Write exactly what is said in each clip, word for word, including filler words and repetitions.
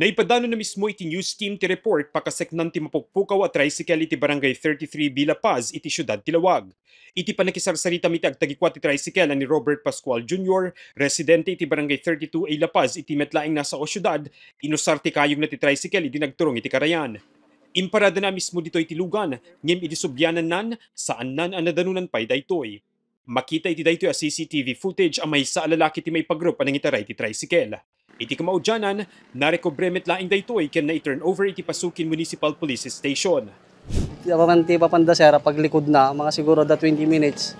Naipadano na mismo iti news team ti report pakaseknan ti mapukpukaw a tricycle iti Barangay thirty-three B La Paz iti siudad ti Laoag. Iti pannakisarsaritami iti agtagikua ti tricycle a ni Robert Pascual Junior, residente iti Barangay thirty-two A La Paz iti met laeng nasao a siudad, inusar ti kayogna ti tricycle idi nagturong iti karayan. Imparadana a mismo ditoy ti lugan, ngem idi sublianannan, saannan a nadanonan pay daytoy. Makita iti daytoy a C C T V footage a maysa a lalaki ti maipagrup a nangitaray ti tricycle. Iti kamaudianan, narekobre met laeng daytoy ken nai-turn over iti Pasukin Municipal Police Station. Iti apaman ti papanda, sir, a paglikudna, mga siguro adda twenty minutes.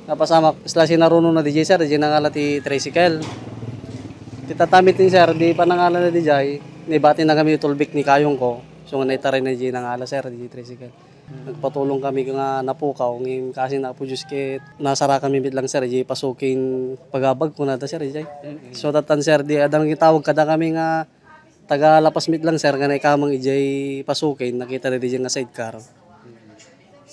Napasamak, isla sinarunona D J, sir, D J nangala ti tricycle. Ti tatamit ni, sir, di panangalana D J, nibati na kami tulbik ni kayong ko. So, nga naitaray na D J nangala, sir, D J tricycle. Nagpatulong kami nga napukaw, ngem kasi na Apo Diyos ket nasara kami met lang, sir, iti pasukin pagabag, kunada, sir, ijay. Mm. So, tatan, sir, di adda nangitawag kada kami nga taga La Paz met lang, sir, nga naikamang ijay pasukin, nakita da ijay nga sidecar.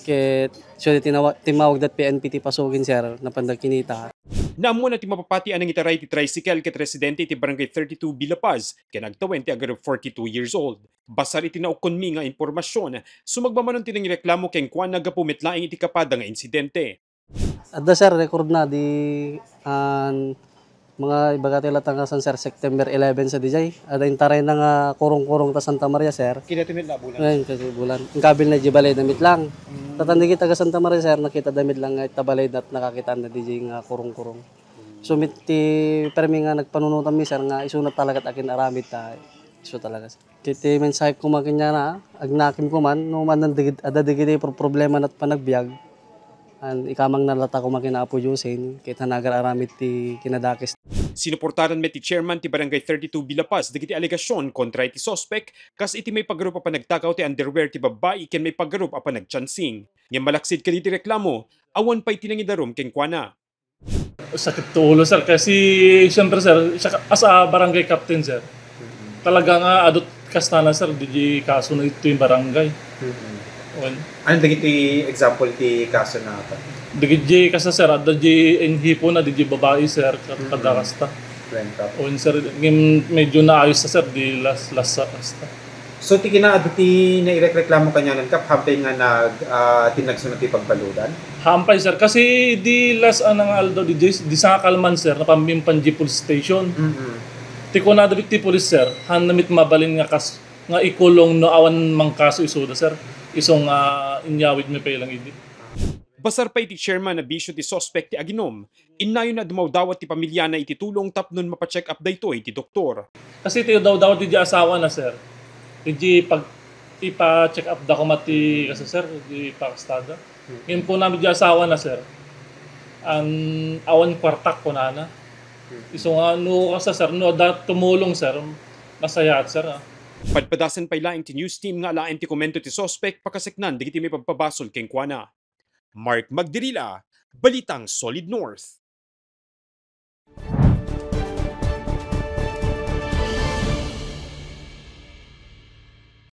Ket, so, di tinawa-, timmawag dat P N P ti pasukin, sir, napanda kinita. Naammoan ti mapapati a nangitaray ti tricycle ket residente iti Barangay thirty-two B La Paz, ken agtawen ti agarup forty-two years old. Basar iti naukkonmi nga impormasion, sumagmamano ti nangireklamo kenkuana gapu met laeng iti kapada nga insidente. Adda, sir, record na di, an, mga ibaga ti latangasan, sir, September eleven sa dijay. Adda intaray na nga kurong-kurong ta Santa Maria, sir. Kinatimid na bulan. Ngayon, kasi bulan. Ang kabil na di balay damit lang. Mm. Tatan di kita taga Santa Maria, sir, nakita damit lang nga ita balay dat nakakita na dijay nga kurong-kurong. So, mit ti permi nga nagpanunutan mi, sir, nga isunat talaga akin aramid ta. Isu talaga, sir. Iti mensahe ko makinyana, agnakim ko man, no man dagid-, adda dagiti pro-, problema nat panagbiag, an ikamang nalata ko makina Apo Diosen, ket hanagar aramid ti kinadakes. Sinuportaran met ti chairman ti Barangay thirty-two Bilapaz dagiti alegasion kontra iti suspek, kas iti maipagarup a panagtakaw ti underwear ti babbai ken maipagarup a panagchancing. Ngem malaksid kaditi reklamo, awan pay ti nangidarum kenkuana. Sakit to ulo, sir. Kasi, siyempre, sir, siya, as a barangay captain, sir, talaga nga adut kastana, sir, di di kaso na ito yung barangay. Mm. Wen. Ano dagiti example ti kaso na ata? Dagiti kaso, sir, adda di inhipo na, di di babae, sir, kat-, Mm. kada kasta. Wen, tap. Wen, sir, ngem medyo naayos na, sir, di las-, lasa, kasta. So, ti kinaadu ti nairekreklamo kanianan, Kap, hampay nga nag-, ah, ti nagsunod ti pagbaludan? Hampay, sir. Kasi di last, ah, nga aldaw, di, di sangakalman, sir, napamimpan di police station. Mm-mm. Ti kunada ti police, sir, han namit mabalin nga kas-, nga ikulong no awan mangkaso isuda, sir. Isu nga inyawid mi pay lang idi. Basar pay iti chairman a bisio ti suspek ti aginom, innayon a dumawdawat ti pamiliana iti tulong tapno mapacheck up daytoy ti doktor. Kasi ti dawdawat ti asawa na, sir. Iti pag-, ipa-check up da koma ti, kasi, sir, iti pakastada. Hmm. Ngem kunam iti asawa na, sir, an awan kwartak kunana. Hmm. Isu nga, no, kasi, sir, no, da tumulong, sir, masayaat, sir, ah. Padpadasen pay laeng ti news team nga alaen ti komento ti suspek pakaseknan dagiti maipagpabasol kenkuana. Mark Magdirila, Balitang Solid North.